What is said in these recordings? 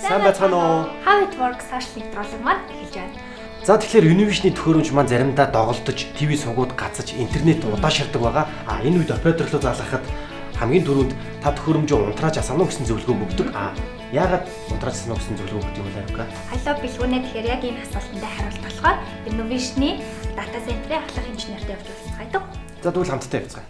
Сайн байцгаана уу? How it works social нэвтрүүлэг маань эхэлж байна. За тэгэхээр Univision-ы төхөөрөмж маань заримдаа доголдож, ТV сувгууд гацаж, интернет удаашрдаг байгаа. А энэ үед оператор руу залгахад хамгийн түрүүнд та төхөөрөмжөө унтрааж асаана уу гэсэн зөвлөгөө өгдөг. А яагаад унтрааж асаана уу гэсэн зөвлөгөө өгдөг юм бэ, Арука? Халио бэлгүүнэ тэгэхээр яг энэ асуултанд хариулт болохоор Univision-ы дата центрийн ахлах инженертэй явж уулзцгаая. За тэгвэл хамтдаа явцгаая.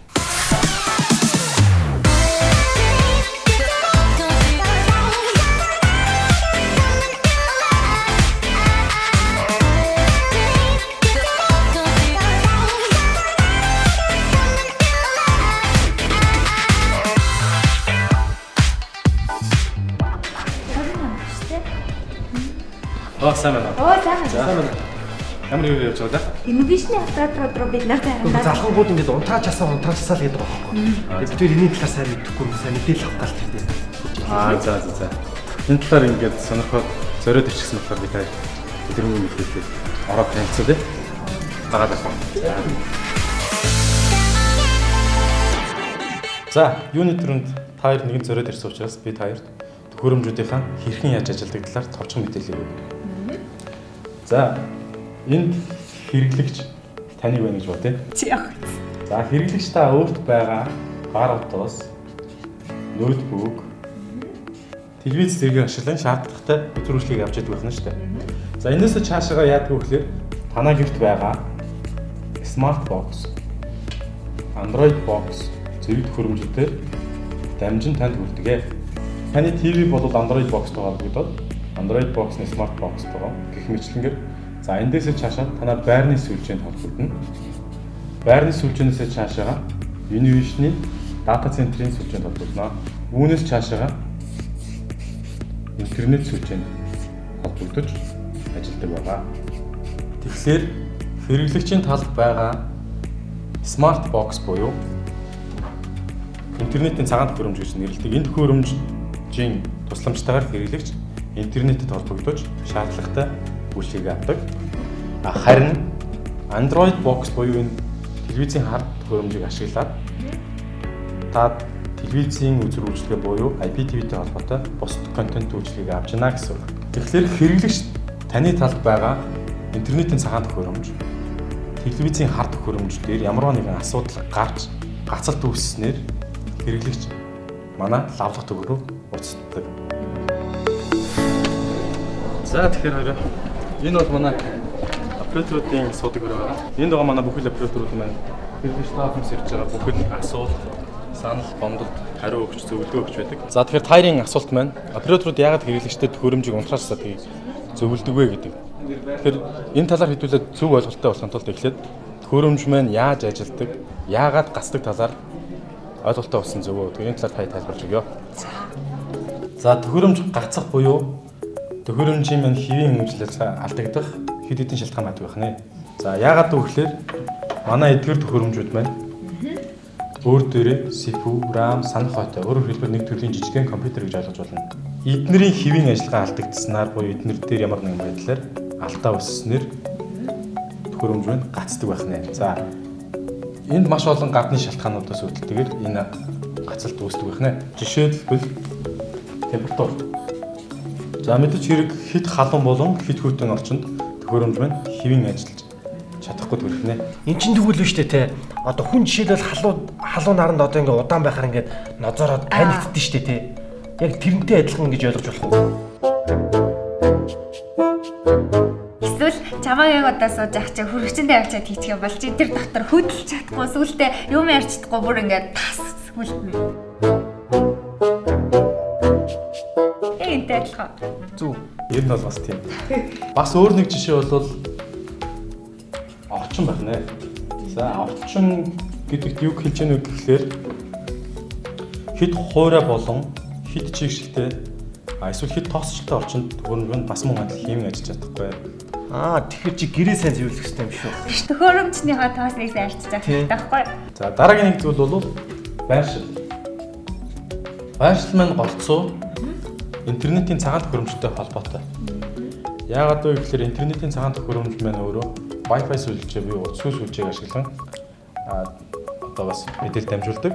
Аа сайн байна. Оо сайн байна. Сайн байна. Ямар юу явж байгаа вэ? Univision-ы операторууд руу бид нар заримдаа Залхангууд ингээд унтрааж асаа унтрааж асаа л гэдэг байгаа байхгүй. Тэгээд бид энэний талаар сайн мэдэхгүй, сайн мэдээлэл авах гал тэр дээр. Аа за за за. Энэ талаар ингээд сонирхоод зориод ирчихсэн болохоор би та өдрөнгөө мэдээлэл ороод танилцаа тий. Дагаад авах. За, юуны түрүүнд та хоёр нэгэн зориод ирсэн учраас би та хоёрт төхөөрөмжүүдийнхаа хэрхэн яаж ажилладаг талаар товчхон мэдээлэл өгье. За, энд хэрэглэгч таныг байна гэж бодъё. Чи явах. За хэрэглэгч та өөрт байгаа гар утас, ноутбук, телевиз зэргийг ашиглан шаардлагатай үзүүрчлэгийг авч яддаг байна шүү дээ. За энээсээ цаашаа яадаг вэ гэхээр танаа гэрт байгаа Smart Box, Android Box зэрэг төхөөрөмжүүдээр дамжин танд хүрдэг. Таны TV бол Android Box-той холбогдоод Android Box нь Smart Box-тойгоо гэх мэтлэнгээр за эндээсээ цаашаа танаа байрны сүлжээнд холбогдоно. Байрны сүлжээнээсээ цаашаага Univision-ы дата центрийн сүлжээнд холбогдоно. Үүнээс цаашаага интернет сүлжээнд холбогдож ажилладаг байгаа. Тэгэхээр хэрэглэгчийн талд байгаа Smart Box буюу интернетийн цагаан төхөөрөмж гэж нэрлэдэг. Энэ төхөөрөмжийн тусламжтайгаар хэрэглэгч интернетэд холбогдож шаардлагатай үйлчлэгийг авдаг. Харин Android Box буюу энэ телевизийн хар төхөөрөмжийг ашиглаад та телевизийн үзүүр үйлчилгээ буюу IPTV-тэй холбоотой бусад контент үйлчилгээг авч байна гэсэн үг. Тэгэхээр хэрэглэгч таны талд байгаа интернетийн цагаан төхөөрөмж, телевизийн хар төхөөрөмж дээр ямар нэгэн асуудал гарч гацалт үүсснээр хэрэглэгч манай лавлах төв рүү уцдаг. За тэгэхээр хоёроо энэ бол манай операторуудын суудаг өрөө байгаа. Энд байгаа манай бүхэл операторууд маань хэрэглэгч таахамс ирж байгаа бүхэл асуулт, санал, гомдолт, хариу өгч, зөвлөгөө өгч байдаг. За тэгэхээр та хоёрын асуулт маань операторууд яагаад хэрэглэгчдэд төхөөрөмжийг унтрааж тийг зөвлөдөг вэ гэдэг. Тэгэхээр энэ талаар хэдүүлээ зөв ойлголттой болохын тулд эхлээд төхөөрөмж маань яаж ажилладаг, яагаад гацдаг талаар ойлголттой болсон зөв үү? Тэгэхээр энэ талаар та тайлбарлаж өгье. За төхөөрөмж гацах буюу төхөөрөмжийн маань хэвийн хэмжлэл алдагдах хэд хэдэн шалтгаан байдаг байх нэ. За яагаад вэ гэхээр манай эдгээр төхөөрөмжүүд маань өөр дээрээ CPU, RAM, санах ойтой өөрөөр хэлбэл нэг төрлийн жижигхэн компьютер гэж ойлгож байна. Эднэрийн хэвийн ажиллагаа алдагдсанаар буюу эднэр дээр ямар нэгэн байдлаар алдаа үүсснээр төхөөрөмж маань гацдаг байх нэ. За энд маш олон гадны шалтгаануудаас үүдэлтэйгээр энэ гацалт үүсдэг байх нэ. Жишээлбэл температур. За мэдээж хэрэг хэд халуун болон хэд хүйтэн орчинд төхөөрөмж маань хэвийн ажиллаж чадахгүй төрөх нэ. Эн чинь тэгвэл биш үү те. Одоо хүн жишээлбэл халуун наранд одоо ингээ удаан байхаар ингээд нозоороод паниктдээ штэ те. Яг тэрнтэй адилхан ингэж ойлгож болох уу? Эсвэл чамайг яг одоо сууж ах чи хөргөчөндөө авчиад хийчих юм бол чи тэр дотор хөдөлж чадахгүй, сүултээ юм ярьж чадахгүй бүр ингээд тас хүлтэнэ. Яг энтэй адилхан. Зүг. Ер нь бол бас тийм. Бас өөр нэг жишээ бол орчин байх нэ. За орчин гэдэгт юу хэлж яах вэ гэхлээр хэд хуурай болон хэд чигшилтэй эсвэл хэд тоосчлолтой орчинд төхөөрөмж нь бас мөн адил хэвэн ажиллаж чадахгүй. Аа тэгэхээр чи гэрээ сайн зөвлөх хэрэгтэй юм шүү. Биш төхөөрөмжнийхаа тоосныг сайн арчиж авах хэрэгтэй байхгүй. За дараагийн нэг зүйл бол байршил. Байршил маань голцоо интернетийн цагаан төхөөрөмжтэй холбоотой. Яагаад вэ гэхээр интернетийн цагаан төхөөрөмж маань өөрөө Wi-Fi сүлжээ буюу утасгүй сүлжээг ашиглан одоо бас мэдээлэл дамжуулдаг.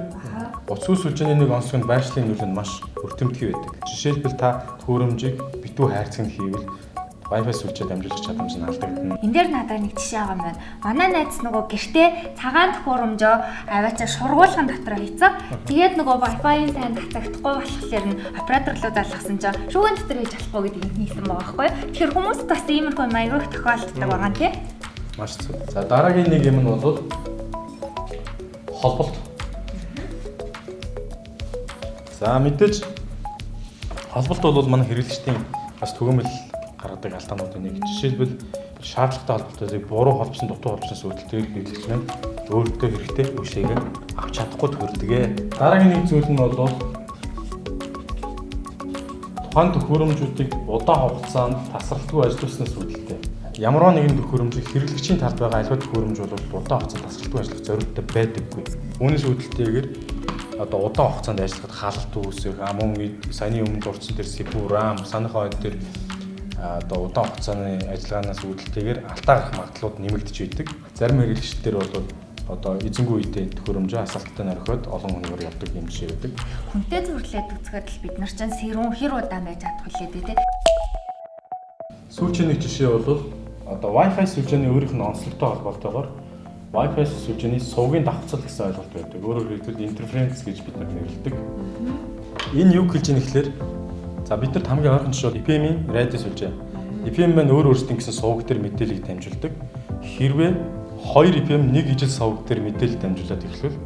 Утасгүй сүлжээний нэг онцлог нь байршлын нөлөө нь маш өртөмтгий байдаг. Жишээлбэл та төхөөрөмжийг битүү хайрцагт хийвэл Wi-Fi сүлжээ дамжуулах чадамж нь алдагдана. Энд дээр надад нэг жишээ байгаа юм байна. Манай найз нөгөө гэртээ цагаан төхөөрөмжөө аваачаа шургуулган дотор хийцэн. Тэгээд нөгөө Wi-Fi-ийн сайн татагдахгүй болохоор нь оператор руу залгасан чинь шүүгэн дотор хийж болохгүй гэдгийг хийсэн байгаа байхгүй юу? Тэгэхээр хүмүүс бас иймэрхүү маяг тохиолддог байгаа юм тий. Маш зөв. За дараагийн нэг юм нь бол холболт. За мэдээж холболт бол манай хэрэглэгчдийн бас түгээмэл гаргадаг алдаануудын нэг. Жишээлбэл шаардлагатай холболтуудыг буруу холбосон, дутуу холбосон сүйдэлтэйг хэрэглэгч нь өөртөө хэрэгтэй үйлчлэгээ авч чадахгүй тохиолддог. Дараагийн нэг зүйл нь бол тухайн төхөөрөмжүүдийг удаан хугацаанд тасралтгүй ажиллуулснаас үүдэлтэй. Ямарваа нэгэн төхөөрөмжийг хэрэглэгчийн талд байгаа альва төхөөрөмж бол удаан хугацаанд тасралтгүй ажиллах зорилттой байдаггүй. Үүнээс үүдэлтэйгээр одоо удаан хугацаанд ажиллахад халалт үүсэх, мөн саяны өмнө дурдсан тэр CPU, RAM, санах хойд тэр одоо удаан хугацааны ажиллагаанаас үүдэлтэйгээр алдаа гарах магадлалууд нэмэгдэж байдаг. Зарим хэрэглэгчдэр бол одоо эзэнгүй үедээ төхөөрөмжөө асаалттай норхиод олон хоногор явдаг юм жишээ байдаг. Хүнтэй зүрлээд үзэхэд л бид нар чинь сэрүүн хэр удаан байж чадах вүлээ дээ. Сүүлчийн нэг жишээ бол одоо Wi-Fi сүлжээний өөрийнх нь онцлогтой холбоотойгоор Wi-Fi сүлжээний сувгийн давхцал гэсэн ойлголт байдаг. Өөрөөр хэлбэл interference гэж бид нар нэрлэдэг. Энэ юу хэлж ийм гэхээр за бид нарт хамгийн ойрхон жишээ бол FM-ийн радио сүлжээ. FM маань өөр өөрсдийн гэсэн суваг дээр мэдээллийг дамжуулдаг. Хэрвээ 2 FM нэг ижил суваг дээр мэдээлэл дамжуулаад эхлвэл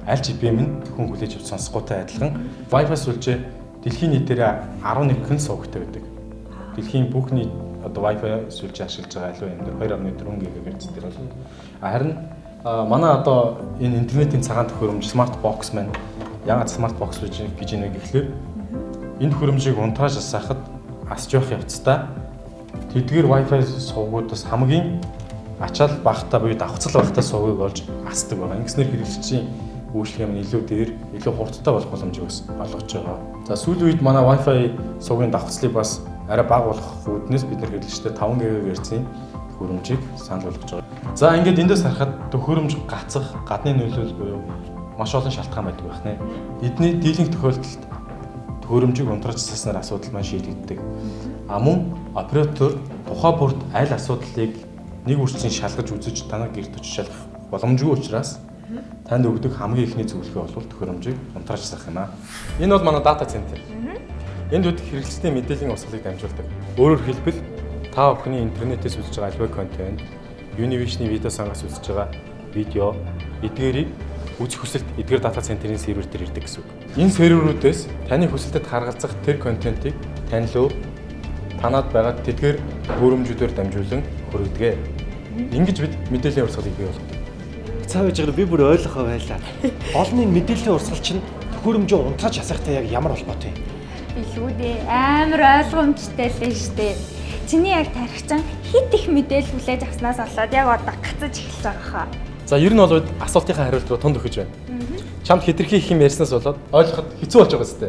аль ч FM нь хүн хүлээж авч сонсохгүйтэй адилхан Wi-Fi сүлжээ дэлхийн нийтээр 11 сувагтай байдаг. Дэлхийн бүх нийт одоо Wi-Fi сүлжээ ашиглаж байгаа аливаа юм дээр 2.4 ГГц дээр бол харин манай одоо энэ интернетийн цагаан төхөөрөмж smart box маань яагаад smart box гэж юм гэхлээр энэ төхөөрөмжийг унтрааж асаахад асч явах явцдаа тэдгээр Wi-Fi сувгуудаас хамгийн ачаал багтаа буюу давхцал багтаа сувгийг олж асдаг байгаа. Ингэснээр хэрэглэгчийн үйлчлэг нь илүү дээр, илүү хурдтай болох боломжийг бас олгож байгаа. За сүүлийн үед манай Wi-Fi сувгийн давхцлыг бас арай бага болох үүднээс бид нар хэрэглэгчдэд 5 ГГц-ийн төхөөрөмжийг санал болгож байгаа. За ингээд эндээс харахад төхөөрөмж гацах, гадны нөлөөлөл буюу маш олон шалтгаан байдаг байх нэ. Эдний дийлэнх тохиолдолд төхөөрөмжийг унтрааж засаснаар асуудал маань шийдэгддэг. А мөн оператор тухай бүрт аль асуудлыг нэг үрчлийн шалгаж үзэж танаа гэрт очиж шалгах боломжгүй учраас танд өгдөг хамгийн ихний зөвлөгөө бол төхөөрөмжийг унтрааж засах юм аа. Энэ бол манай дата центр. Энд бид хэрэглэгчдийн мэдээллийн урсгалыг дамжуулдаг. Өөрөөр хэлбэл та бүхний интернетээс үзэж байгаа альва контент, Univision-ы видео сангаас үзэж байгаа видео, эдгээрийг үзэх хүсэлт эдгээр дата центрийн сервер дээр ирдэг гэсэн үг. Энэ серверүүдээс таны хүсэлтэд харгалзах тэр контентыг тань руу танад байгаа тэдгээр төхөөрөмжүүдээр дамжуулан хүргэдэг. Ингэж бид мэдээллийн урсгалыг бий болгодог. Цаа байж байгаа би бүр ойлгохоо байлаа. Гол нь мэдээллийн урсгал чинь төхөөрөмжөө унтрааж асаахтай яг ямар холбоотой юм? Билүү дээ. Амар ойлгомжтой л штэ. Чиний яг тархичин хит их мэдээлэл хүлээж авснаас болоод яг одоо гацаж эхэлж байгаа хаа. За ер нь бол асуултынхаа хариулт руу тунд өгч байна. Чамд хэтэрхий их юм ярьснаас болоод ойлгоход хэцүү болж байгаа зү.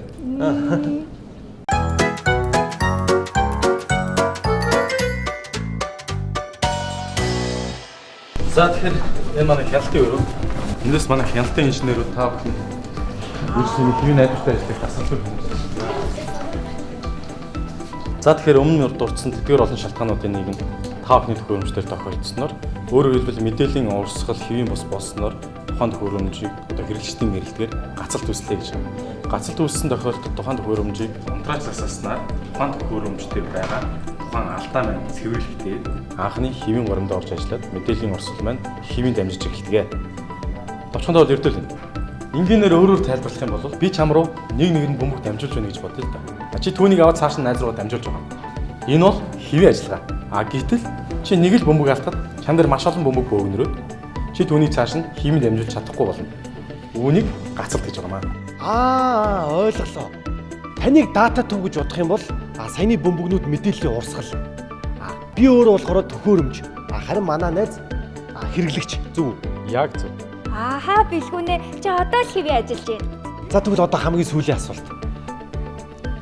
За тэгэхээр энэ манай хяналтын өрөө. Эндээс манай хяналтын инженерүүд та бүхэн үйлчлэгийн хэвийн найдвартай ажиллах тасалбар хөнгөлж байна. За тэгэхээр өмнө нь дурдсан тэдгээр олон шалтгаануудын нэг нь та бүхний төхөөрөмжтөр тохиолдсноор өөрөөр хэлбэл мэдээллийн урсгал хэвийн бус болсноор тухайн төхөөрөмжийг одоо хэрэглэгчдийн мэрэлдгээр гацалт үүслээ гэж байна. Гацалт үүссэн тохиолдолд тухайн төхөөрөмжийг унтрааж засаснаар тухайн төхөөрөмжтөр байгаа тухайн алдаа маань цэвэрлэгдээд анхны хэвийн горимд орж ажиллаад мэдээллийн урсгал маань хэвийн дамжиж эхэлдэг. Товчхондоо бол ердөөл юм. Энгийнээр өөрөөр тайлбарлах юм бол би чам руу нэг нэгэнд бөмбөг дамжуулж байна гэж бодъё л да. Чи түүнийг аваад цааш нь найз руугаа дамжуулж байгаа. Энэ бол хэвийн ажиллагаа. А гэтэл чи нэг л бөмбөг алдахад чам дээр маш олон бөмбөг бөөгнөрөөд чи түүнийг цааш нь хэвийн дамжуулж чадахгүй болно. Үүнийг гацалт гэж байгаа маа. Аа ойлголоо. Таныг дата төв гэж бодох юм бол саяны бөмбөгнүүд мэдээллийн урсгал. Би өөрөө болохоор төхөөрөмж. Харин манай найз хэрэглэгч зөв үү? Яг зөв. Ааха бэлгүүнээ чи одоо л хэвээ ажиллаж байна. За тэгвэл одоо хамгийн сүүлийн асуулт.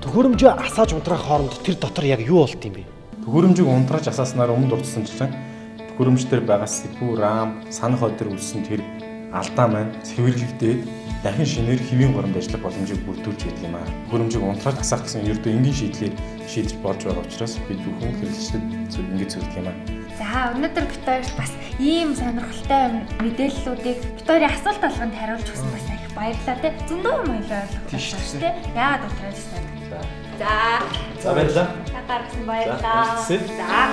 Төхөөрөмжөө асааж унтраах хооронд тэр дотор яг юу болт юм бэ? Төхөөрөмжийг унтрааж асааснаар өмнө дурдсанчлан төхөөрөмж дээр байгаа CPU, RAM, санах хой дээр үүссэн тэр алдаа маань цэвэрлэгдээд дахин шинээр хэвийн горимд ажиллах боломжийг бүрдүүлж байдаг юм аа. Төхөөрөмжийг унтрааж асаах гэсэн ердөө энгийн шийдлээр шийдэж болж байгаа учраас бид бүхэн хэрэглэгчдэд ингэж зөвлөдөг юм аа. За, өнөөдөр бид хоёр бас ийм сонирхолтой мэдээллүүдийг бид хоёрын асуулт болгонд хариулж өгсөн бас их баярлалаа те. Зөндөө юм ойлоо ойлгох шүү те. Яагаад унтрааж асаадаг. За. За, баярлалаа. Та гаргасан баярлалаа. За, баярлалаа.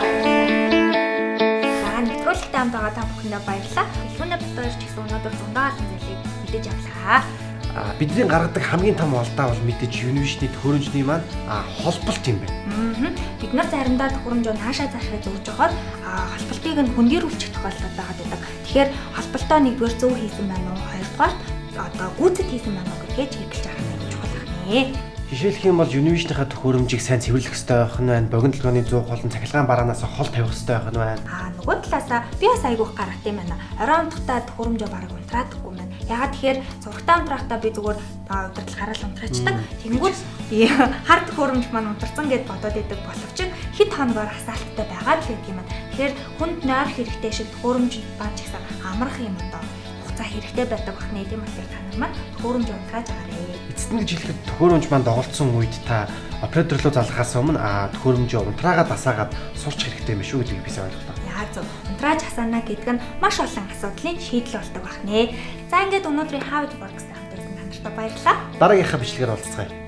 За, нэвтрүүлэгтэй хамт байгаа та бүхэндээ баярлалаа. Илүүнэ бид хоёр ч гэсэн өнөөдөр зөндөө олон зүйлийг мэдээж авлаа. Бидний гаргадаг хамгийн том алдаа бол мэдээж Univision-ы төхөөрөмжний маань холболт юм байна. Бид нар заримдаа төхөөрөмжөө наашаа цаашаа зөөж байхад холболтыг нь хөндийрүүлчих тохиолдол байгаад байдаг. Тэгэхээр холболтоо нэгдүгээр зөв хийсэн байна уу? Хоёрдугаар одоо гүйцэд хийсэн байна уу гэдгээ чеклж авах нь чухал байна. Жишээлх юм бол Univision-ийнхаа төхөөрөмжийг сайн цэвэрлэх ёстой байх нь байна. Богино толгойн 100 болон цахилгаан бараанаас хол тавих ёстой байх нь байна. Нөгөө талаасаа би бас айгүйх гаргатай юм байна. Орой унтахтаа төхөөрөмжөө бараг унтраадаггүй юм байна. Яагаад тэгэхээр зурагтаа унтрахдаа би зүгээр удирдал гараал унтраачдаг. Тэнгүүт хар төхөөрөмж маань унтарсан гэд бодоод идэг боловч хэд хоногоор асаалттай байгаа л гэдэг юм байна. Тэгэхээр хүнд нойр хэрэгтэй шиг төхөөрөмж маань ч гэсэн амрах юм одоо хугацаа хэрэгтэй байдаг бахны. Тийм болохоор та нар маань төхөөрөмж унтрааж агаарэ. Эцэст нь гэж хэлэхэд төхөөрөмж маань доголдсон үед та оператор руу залгахаас өмнө төхөөрөмжөө унтраагаад асаагаад сурч хэрэгтэй юм шүү гэдгийг би сайн ойлголоо. Яа зөв. Унтрааж асаана гэдэг нь маш олон асуудлын шийдэл болдог бахнэ. За, ингээд өнөөдрийн How It Works-тай хамт байсан та нартай баярлалаа. Дараагийнхаа бичлэгээр уулзцгаая.